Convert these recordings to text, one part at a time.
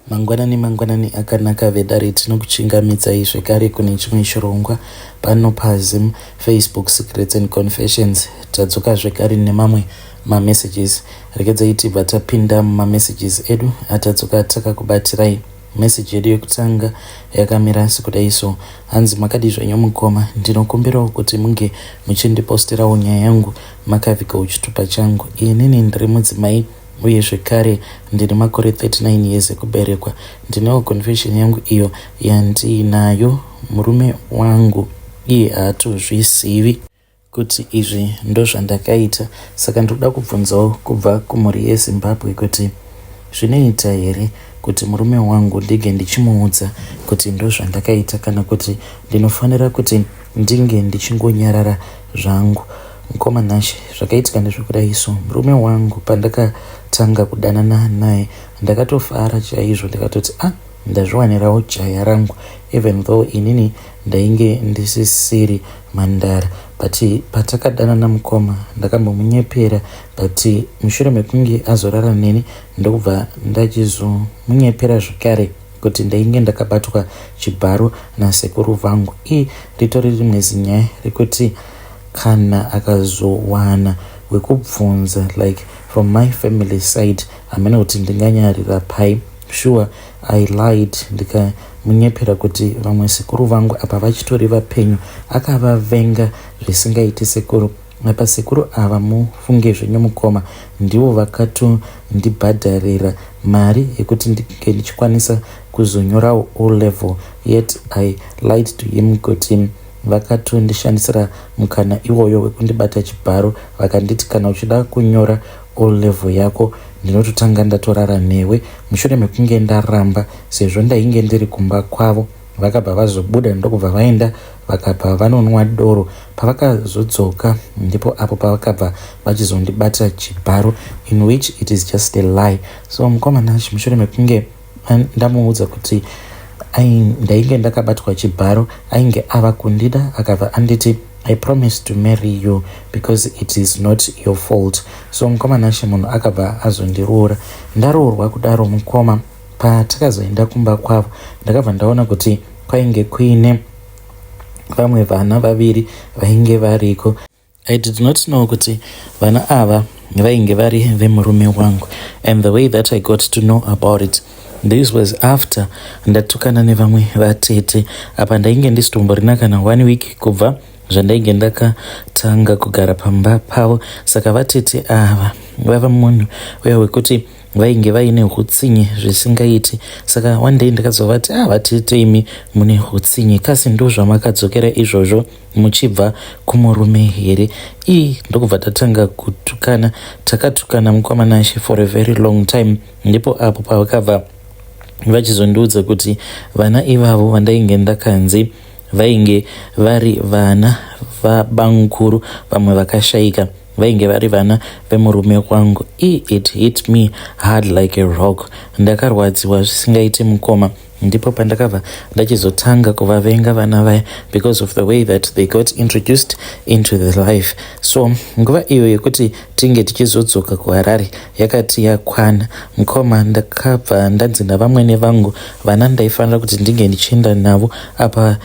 Mangwanani mangwanani akanaka vedare tinokuchingamidzai zvekare kune chimwe chirongwa pano paZim Facebook Secrets and Confessions. Tadzoka zvekare nemamwe mamessages. Regedzai tibva tapinda mumamessages edu atadzoka takakubatirai. Message yedu yekutanga yakamira sekudai so. Hanzi makadii zvenyu mukoma, ndinokumbirawo kuti munge muchindiposterawo nyaya yangu makavigawo chitupa changu. Inini ndiri mudzimai uye zvekare ndine makore 39 years ekuberekwa. Ndinewo confession yangu iyo yandiinayo murume wangu iye haatozvizivi kuti izvi ndozvandakaita saka ndinoda kubvunzawo kubva kumhuri yeZimbabwe kuti zvinoita here kuti murume wangu ndinge ndichimuudza kuti ndozvandakaita kana kuti ndinofanira kuti ndinge ndichingonyarara zvangu. Mukoma Nashe, zvakaitika ndezvekudai so murume wangu pandakatanga kudanana naye ndakatofara chaizvo ndikatoti ah ndazviwanirawo jaya rangu even though inini ndainge ndisisiri mhandara but patakadanana mukoma ndakambomunyepera but mushure mekunge azorara neni ndokubva ndachizomunyepera zvekare kuti ndainge ndakabatwa chibharo nasekuru vangu. Ii ritori rimwe zinyaya rekuti kana akazowana wekubvunza like from my family side hameno kuti ndinganyarira pai. Sure I lied ndikamunyepera kuti vamwe sekuru vangu apa vachitori vapenyu. Akavavenga zvisingaiti sekuru. Apa sekuru ava mufunge zvenyu mukoma ndivo vakatondibhadharira mari yekuti ndinge ndichikwanisa kuzonyorawo O level yet I lied to him kuti vakatondishandisira mukana iwoyo wekundibata chibharo vakanditi kana uchida kunyora O level yako ndinototanga ndatorara newe mushure mekunge ndaramba sezvo ndainge ndiri kumba kwavo Vakabva vazobuda ndokubva vaenda vakabva vanonwa doro. Pavakazodzoka ndipo apo pavakabva vachizondibata chibharo in which it is just a lie. So mukoma Nash mushure mekunge ndamuudza kuti ndainge ndakabatwa chibharo ainge ava kundida akabva anditi I promise to marry you because it is not your fault. So mukoma Nash munhu akabva azondiroora. Ndaroorwa kudaro mukoma Patakazoenda kumba kwavo ndakabva ndaona kuti kwainge kuine vamwe vana vaviri vainge variko. I did not know kuti vana ava vainge vari vemurume wangu and the way that I got to know about it this was after ndatukana nevamwe vatete apa ndainge ndisitomborina kana one week kubva zvandainge ndakatanga kugara pamba pavo saka vatete ava vava munhu uya wekuti vainge vaine hutsinye zvisingaiti saka one day ndakazovati ah vatete imi mune hutsinye kasi ndozvamakadzokera izvozvo muchibva kumurume here ii ndokubva tatanga kutukana takatukana mukoma Nashe for a very long time ndipo apo pavakabva vachizondiudza kuti vana ivavo vandainge ndakanzi vainge vari vana vabamukuru vamwe vakashaika vainge vari vana vemurume wangu i it hit me hard like a rock ndakarwadziwa zvisingaiti mukoma ndipo pandakabva ndachizotanga kuvavenga vana vaya because of the way that they got introduced into the life so nguva iyo yekuti tinge tichizodzoka kuharare yakati yakwana mukoma ndakabva ndanzi navamwene vangu vana ndaifanira kuti ndinge ndichienda navo apa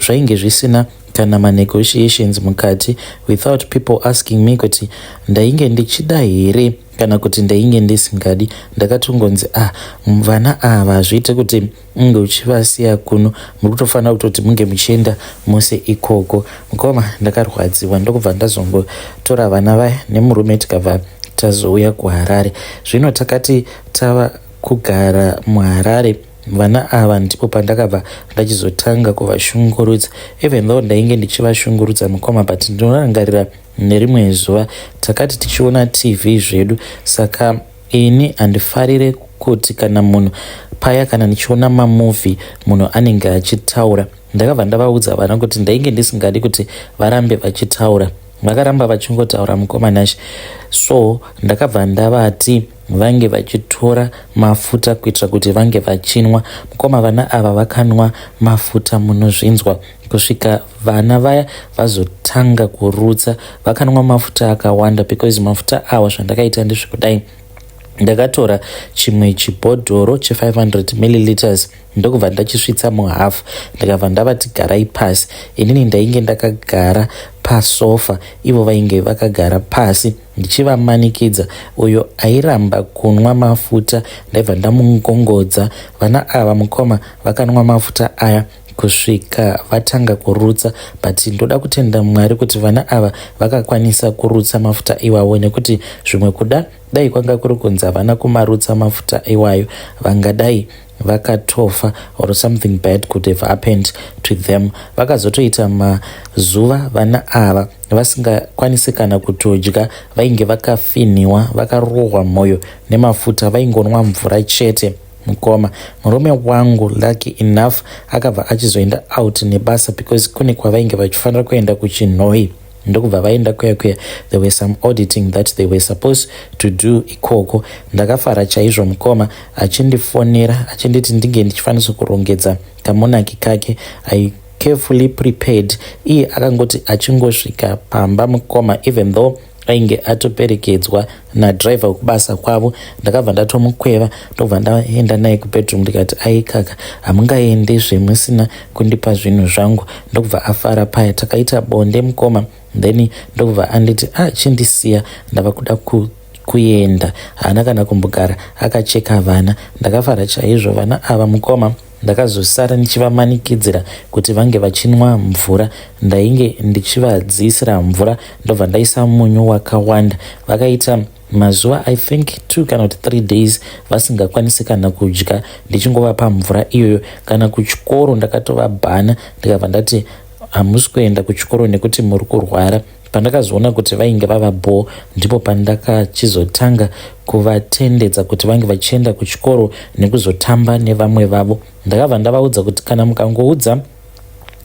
zvainge zvisina kana manegotiations mukati without people asking me kuti ndainge ndichida here kana kuti ndainge ndisingadi ndakatongonzi ah vana ava hazviite kuti unge uchivasiya kuno muri kutofanira kutoti munge muchienda mose ikoko mukoma ndakarwadziwa ndokubva ndazongotora vana vaya nemurume tikabva tazouya kuharare zvino takati tava kugara muharare vana ava ndipo pandakabva ndachizotanga kuvashungurudza even though ndainge ndichivashungurudza mukoma but ndinorangarira nerimwe zuva takati tichiona tv zvedu saka ini handifarire kuti kana munhu paya kana ndichiona mamovie munhu anenge achitaura ndakabva ndavaudza vana kuti ndainge ndisingadi kuti varambe vachitaura vakaramba vachingotaura mukoma Nashe so ndakabva ndavati vange vachitora mafuta kuitira kuti vange vachinwa mukoma vana ava vakanwa mafuta munozvinzwa kusvika vana vaya vazotanga kurutsa vakanwa mafuta akawanda because mafuta awa zvandakaita ndezvekudai. Ndakatora chimwe chibhodhoro che 500 milliliters ndokubva ndachisvitsa muhafu, ndikabva ndavati garai pasi. Inini ndainge ndakagara pasofa, ivo vainge vakagara pasi, ndichivamanikidza. Uyo airamba kunwa mafuta ndaibva ndamungongodza. Vana ava mukoma vakanwa mafuta aya kusvika vatanga kurutsa, but ndoda kutenda Mwari kuti vana ava vakakwanisa kurutsa mafuta iwawo, nekuti zvimwe kuda dai kwanga kuri kunzi havana kumarutsa mafuta iwayo, vangadai vakatofa or something bad could have happened to them. Vakazotoita mazuva vana ava vasingakwanisi kana kutodya, vainge vakafinhiwa, vakarohwa mwoyo nemafuta, vaingonwa mvura chete mukoma. Murume wangu lucky enough akabva achizoenda out nebasa because kune kwavainge vachifanira kuenda kuChinhoi, ndokubva vaenda kuya kuya. There were some auditing that they were supposed to do ikoko. Ndakafara chaizvo mukoma achindifonera achinditi ndinge ndichifanisa kurongedza kamonaki kake. I carefully prepared. Iye akangoti achingosvika pamba mukoma, even though ainge atoperekedzwa nadhiraivha wekubasa kwavo, ndakabva ndatomukweva, ndobva ndaenda naye kubedroom, ndikati, "Aikaka, hamungaende zvemusina kundipa zvinhu zvangu." Ndokubva afara paya. Takaita bonde mukoma, then ndokubva anditi, "A ah, chindisiya, ndava kuda kuenda." Haana kana kumbogara akacheka vana. Ndakafara chaizvo. Vana ava mukoma, ndakazosara ndichivamanikidzira kuti vange vachinwa mvura. Ndainge ndichivadzisira mvura, ndobva ndaisa munyu wakawanda. Vakaita mazuva, I think 2 kana kuti 3 days, vasingakwanisi kana kudya, ndichingovapa mvura iyoyo. Kana kuchikoro ndakatovabhana, ndikabva ndati hamusi kuenda kuchikoro nekuti muri kurwara. Pandakazoona kuti vainge vava bho, ndipo pandakachizotanga kuvatendedza kuti vange vachienda kuchikoro nekuzotamba nevamwe vavo. Ndakabva ndavaudza kuti kana mukangoudza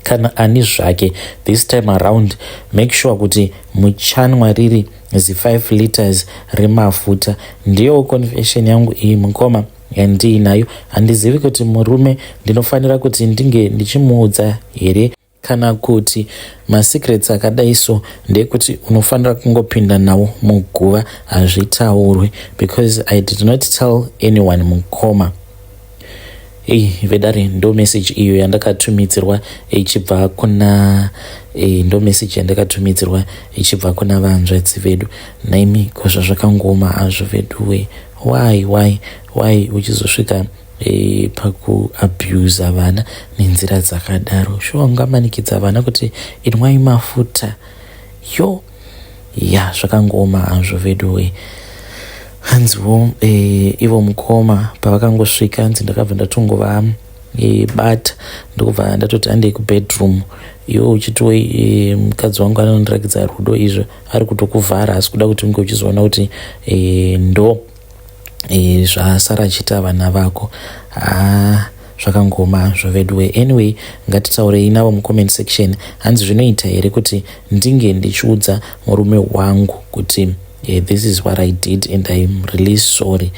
kana ani zvake this time around, make sure kuti muchanwa riri zi5 liters remafuta. Ndiyo confession yangu iyi mukoma yandiinayo. Handizivi kuti murume ndinofanira kuti ndinge ndichimuudza here, kana kuti masecrets akadai so ndeyekuti unofanira kungopinda nawo muguva, hazvitaurwe, because I did not tell anyone mukoma. Ei vedare, ndo message iyo yandakatumidzirwa ichibva kuna ndo message yandakatumidzirwa ichibva kuna vanzvadzi vedu. Naimi, kozva zvakangoma hazvo veduwe. Why uchizosvika pakuabusa vana nenzira dzakadaro? Shuwa, ungamanikidza vana kuti inwai mafuta? Yo ya, zvakangoma hazvo veduwe. Hanziwo ivo mukoma pavakangosvika, hanzi ndakabva ndatongova bata, ndokubva ndatoti andei kubedroom. Iwe uchitiwo mukadzi wangu anondirakidza rudo, izvo ari kutokuvhara, asi kuda kuti unge uchizoona kuti ndo zvasara achiita vana vako. Ha, zvakangoma zvaveduwe. Anyway, ngatitaurei navo mucomment section. Hanzi zvinoita here kuti ndinge ndichiudza murume wangu kuti this is what I did and I'm really sorry?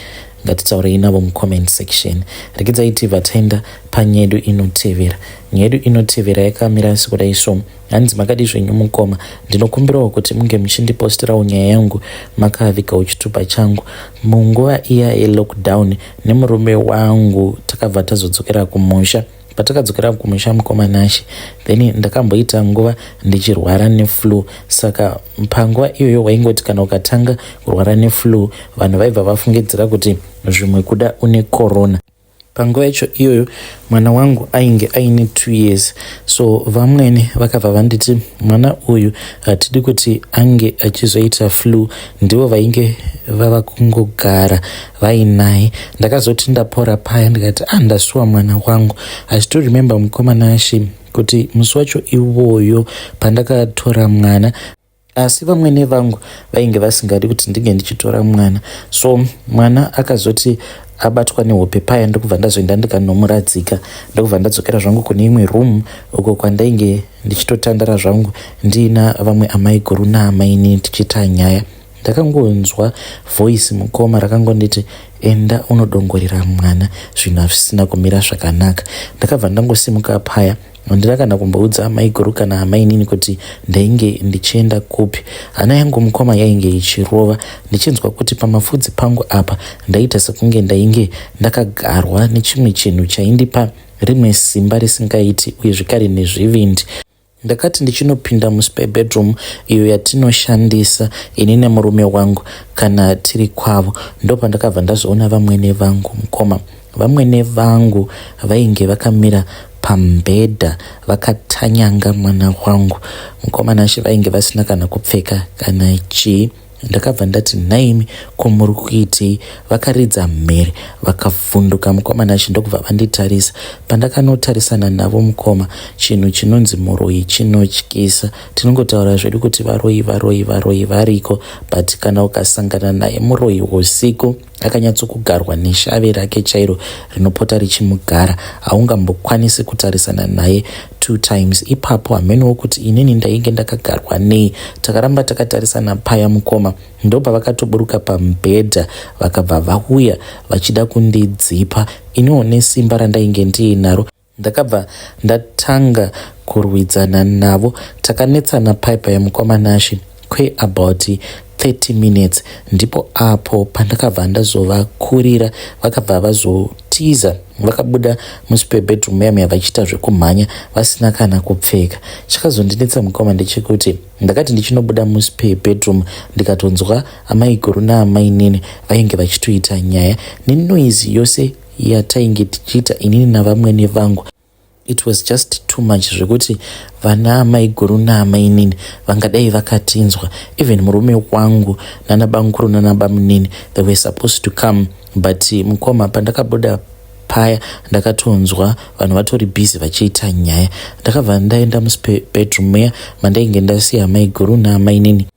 Ngatitaurei navo mucomment section. Regedzai tibva taenda panyedu inotevera. Nyedu inotevera yakamira sekudai so. Hanzi, "Makadi zvenyu mukoma? Ndinokumbirawo kuti munge muchindipostirawo nyaya yangu makavigawo chitupa changu. Munguva iya yelockdown nemurume wangu takabva tazodzokera kumusha. Patakadzokera kumusha mukoma Nashe, then ndakamboita nguva ndichirwara neflu. Saka panguva iyoyo waingoti kana ukatanga kurwara neflu, vanhu vaibva vafungidzira kuti zvimwe kuda une corona. Panguva yacho iyoyo mwana wangu ainge aine 2 years, so vamwene vakabva vanditi mwana uyu hatidi kuti ange achizoita flu. Ndivo vainge vava kungogara vainaye. Ndakazoti ndapora paya, ndikati, ah, ndasuwa mwana wangu. I still remember mukoma Nashe kuti musi wacho iwoyo pandakatora mwana, asi vamwene vangu vainge vasingadi kuti ndinge ndichitora mwana. So mwana akazoti abatwa nehope paya, ndokubva ndazoenda ndikanomuradzika, ndokubva ndadzokera zvangu kune imwe room uko kwandainge ndichitotandara zvangu ndiina vamwe amai guru naamaini tichiita nyaya. Ndakangonzwa voice mukoma rakangonditi, 'Enda unodongorera mwana, zvinhu hazvisina kumira zvakanaka.' Ndakabva ndangosimuka paya. Handina kana kumboudza amaiguru kana amainini kuti ndainge ndichienda kupi. Hana yangu mukoma yainge ichirova ndichinzwa kuti pamafudzi pangu apa ndaita sekunge ndainge ndakagarwa nechimwe chinhu chaindipa rimwe simba risingaiti uye zvekare nezvivindi. Ndakati ndichinopinda muspare bedroom iyo yatinoshandisa ini nemurume wangu kana tiri kwavo ndopandakabva ndazoona vamwene vangu mukoma. Vamwene vangu vainge vakamira pambhedha vakatanyanga mwana wangu. Mukoma Nashe vainge vasina kana kupfeka kana chii. Ndakabva ndati nhaimi ko muri kuitei? Vakaridza mhere vakavhunduka mukoma Nashe ndokubva vanditarisa. Pandakanotarisana navo mukoma chinhu chinonzi muroyi chinotyisa. Tinongotaura zvedu kuti varoyi varoyi varoyi variko but kana ukasangana naye muroyi usiku akanyatsokugarwa neshave rake chairo rinopota richimugara haungambokwanisi kutarisana naye two times ipapo hamenowo kuti inini ndainge ndakagarwa nei takaramba takatarisana paya mukoma ndopavakatoburuka pamubhedha vakabva vauya vachida kundidzipa iniwo nesimba randainge ndiinaro Ndakabva ndatanga kurwidzana navo. Takanetsana paya paya mukoma Nashy kwe about 30 minutes ndipo apo pandakabva ndazovakurira vakabva vazotiza vakabuda muspare bedroom muya muya vachiita zvekumhanya vasina kana kupfeka. Chakazondinetsa mukoma ndechekuti ndakati ndichinobuda muspare bedroom ndikatonzwa amaiguru naamainini vainge vachitoita nyaya nenoise yose yatainge tichiita inini navamwene vangu it was just too much zvekuti vana amaiguru naamainini vangadai vakatinzwa even murume wangu nana bamukuru nana bamunini they were supposed to come but mukoma pandakabuda paya ndakatonzwa vanhu vatori busy vachiita nyaya ndakabva ndaenda musbedroom muya mandainge ndasiya amaiguru naamainini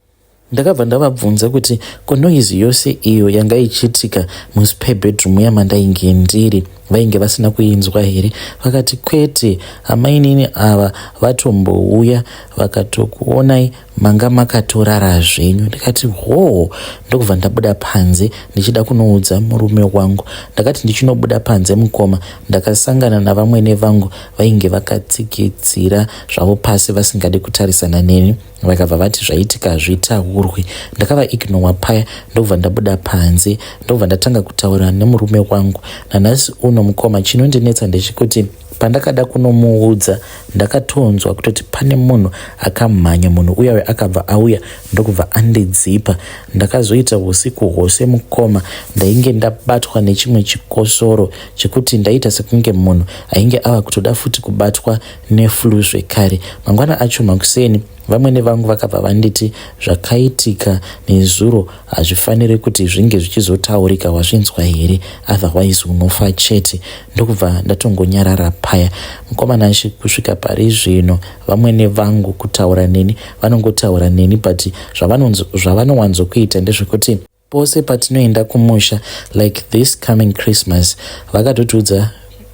Ndakabva ndavabvunza kuti ko noise yose iyo yanga ichiitika muspare bedroom muya mandainge ndiri vainge vasina kuinzwa here? Vakati kwete amainini ava vatombouya vakatokuonai manga makatorara zvenyu. Ndikati hoo ndokubva ndabuda panze ndichida kunoudza murume wangu. Ndakati ndichinobuda panze mukoma ndakasangana navamwene vangu vainge vakatsikitsira zvavo pasi vasingade kutarisana neni. Vakabva vati zvaitika hazvitaurwi. Ndakava ignowa paya ndokubva ndabuda panze ndokubva ndatanga kutaura nemurume wangu. Nanhasi uno mukoma chinondinetsa ndechekuti pandakada kunomuudza ndakatonzwa kutoti pane munhu akamhanya munhu uya uya akabva auya ndokubva andidzipa. Ndakazoita usiku hwose mukoma ndainge ndabatwa nechimwe chikosoro chekuti ndaita sekunge munhu ainge ava kutoda futi kubatwa neflu zvekare. Mangwana acho makuseni vamwene vangu vakabva vanditi zvakaitika nezuro hazvifanire kuti zvinge zvichizotaurika wazvinzwa here otherwise unofa chete. Ndokubva ndatongonyarara paya. Mukoma Nashe kusvika pari zvino vamwene vangu kutaura neni vanongotaura neni but zvavanowanzokuita ndezvekuti Pose patinoenda kumusha like this coming Christmas vakatotiudza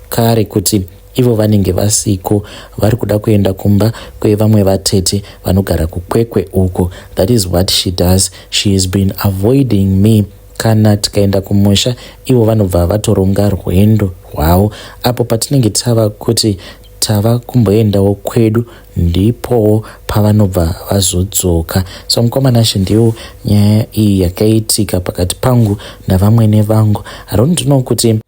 kare kuti ivo vanenge vasiko vari kuda kuenda kumba kwevamwe vatete vanogara kuKwekwe uko. That is what she does. She has been avoiding me kana tikaenda kumusha ivo vanobva vatoronga rwendo rwavo apo patinenge tava kuti tava kumboendawo kwedu ndipowo pavanobva vazodzoka. So mukoma Nashe ndiyo nyaya iyi yakaitika pakati pangu navamwene vangu. I don't know kuti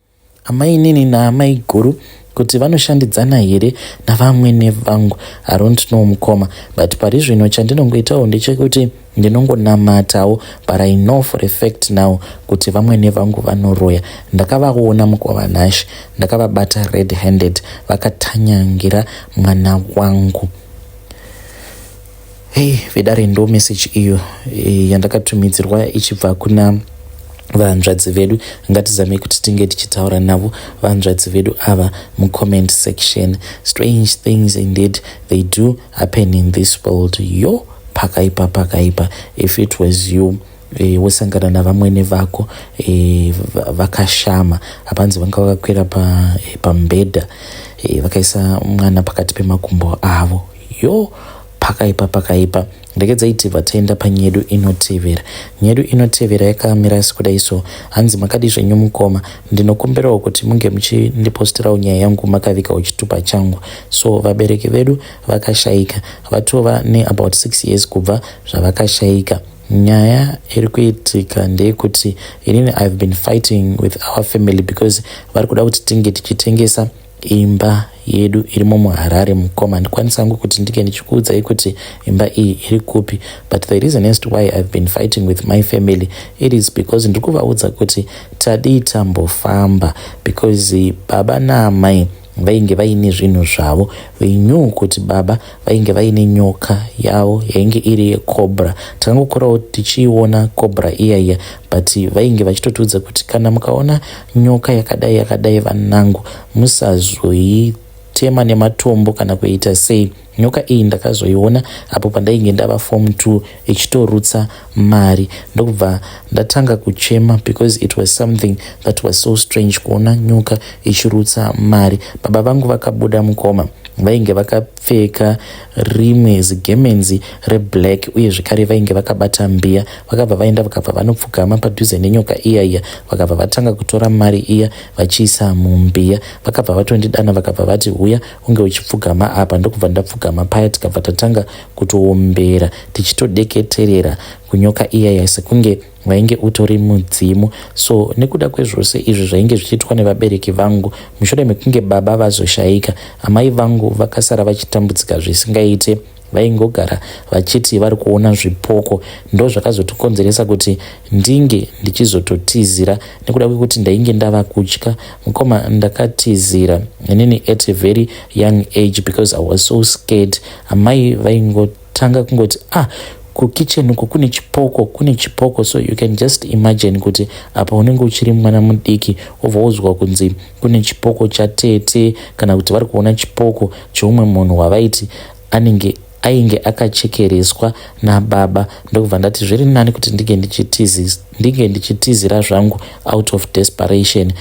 amainini naamaiguru kuti vanoshandidzana here navamwene vangu. I don't know mukoma but pari zvino chandinongoitawo ndechekuti Ndinongonamatawo but I know for a fact now kuti vamwene vangu vanoroya. Ndakavaona mukoma Nash ndakavabata red handed vakatanyangira mwana wangu. Hey, vedare ndo message iyo eh, yandakatumidzirwa ichibva kuna vahanzvadzi vedu ngatizamei kuti tinge tichitaura navo vahanzvadzi vedu ava mucomment section strange things indeed they do happen in this world yo pakaipa pakaipa if it was you e, wosangana navamwene vako e, vakashama hapanzi vanga vakakwira pa, e, pamubhedha e, vakaisa mwana pakati pemakumbo avo yo. Pakaipa, pakaipa. Regedzai tibva taenda panyedu inotevera. Nyedu inotevera yakamira sekudai so. Hanzi, "Makadi zvenyu mukoma? Ndinokumbirawo kuti munge muchindipostirawo nyaya yangu makavigawo chitupa changu. So vabereki vedu vakashayika, vatova neabout 6 years kubva zvavakashayika. Nyaya iri kuitika ndeyekuti inini I have been fighting with our family because vari kuda kuti tinge tichitengesa imba yedu irimo muHarare. Mukoma, handikwanisi hangu kuti ndinge ndichikuudzai kuti imba iyi iri kupi, but the reason as to why I have been fighting with my family, it is because ndiri kuvaudza kuti tadii tambofamba, because baba naamai vainge vaine zvinhu zvavo. They knew kuti baba vainge vaine nyoka yavo yainge iri yecobra. Takangokurawo tichiiona cobra iyaiya, but vainge vachitotiudza kuti kana mukaona nyoka yakadai yakadai, vanangu, musazoitema nematombo kana kuita sei. Nyoka iyi ndakazoiona apo pandainge ndava form 2 ichitorutsa mari, ndokubva ndatanga kuchema because it was something that was so strange kuona nyoka ichirutsa mari. Baba vangu vakabuda, mukoma, vainge vakapfeka rimwe zigemenzi reblack, uye zvekare vainge vakabata mbiya. Vakabva vaenda, vakabva vanopfugama padhuze nenyoka iya iya, vakabva vatanga kutora mari iya vachiisa mumbiya. Vakabva vatondidana, vakabva vati, "Uya unge uchipfugama apa." Ndokubva ndapfugama paya, tikabva tatanga kutoombera tichitodeketerera kunyoka iyaya sekunge vainge utori mudzimu. So nekuda kwezvose izvi zvainge zvichiitwa nevabereki vangu, mushure mekunge baba vazoshayika, amai vangu vakasara vachitambudzika zvisingaite. Vaingogara vachiti vari kuona zvipoko. Ndo zvakazotokonzeresa kuti ndinge ndichizototizira nekuda kwekuti ndainge ndava kutya. Mukoma, ndakatizira inini at a very young age because I was so scared. Amai vaingotanga kungoti, "Ah, kukitchen uko kune chipoko, kune chipoko." So you can just imagine kuti apa unenge uchiri mwana mudiki, wobva wozwa kunzi kune chipoko chatete, kana kuti vari kuona chipoko cheumwe munhu wavaiti anenge ainge akachekereswa nababa. Ndokubva ndati zviri nani kuti ndinge ndichitizira zvangu out of desperation.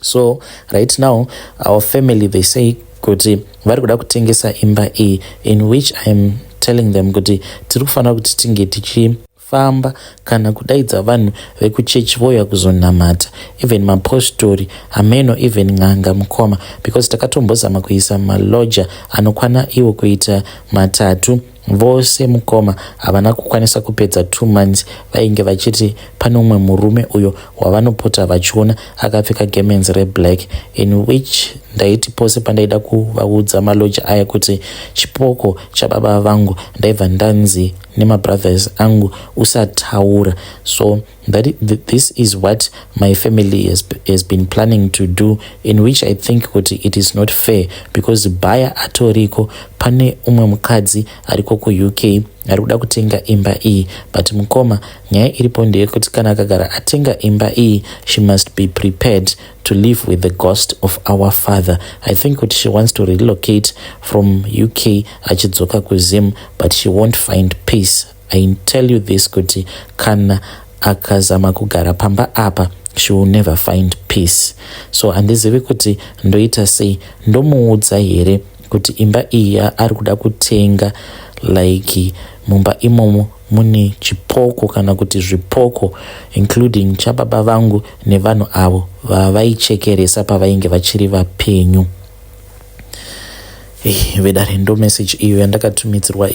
So right now our family, they say kuti vari kuda kutengesa imba iyi, in which I am telling them kuti tiri kufanira kuti tinge tichifamba kana kudaidza vanhu vekuchechi vouya kuzonamata, even mapostori, hameno, even n'anga, mukoma, because takatombozama kuisa maloja anokwana iwo kuita matatu. Vose, mukoma, havana kukwanisa kupedza 2 months. Vainge vachiti pane umwe murume uyo wavanopota vachiona akapfeka garments reblack, in which ndaiti pose pandaida kuvaudza maloja aya kuti chipoko chababa vangu, ndaibva ndanzi nemabrothers angu, "Usataura." So this is what my family has been planning to do, in which I think kuti it is not fair because buyer atoriko. Pane umwe mukadzi ariko kuUK ari kuda kutenga imba iyi. But mukoma, nyaya iripo ndeyekuti kana akagara atenga imba iyi, she must be prepared to live with the ghost of our father. I think kuti she wants to relocate from UK achidzoka kuZim, but she won't find peace. I tell you this, kuti kana akazama kugara pamba apa, she will never find peace. So handizivi kuti ndoita sei. Ndomuudza here kuti imba iyi ari kuda kutenga, like mumba imomo mune chipoko kana kuti zvipoko, including chababa vangu nevanhu avo vavaichekeresa pavainge vachiri vapenyu? Vedare, ndo message iyo yandakatumidzirwa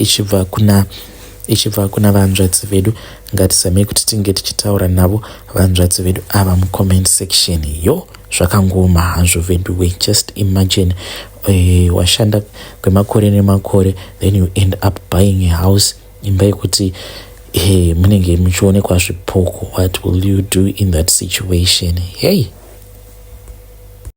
ichibva kuna vanzvadzi vedu. Ngatizamei kuti tinge tichitaura navo vanzvadzi vedu ava mucomment section. Yo, zvakangoma hazvo veduwe. Just imagine, washanda kwemakore nemakore, then you end up buying a house, imba yekuti munenge muchionekwa zvipoko. What will you do in that situation? Hey.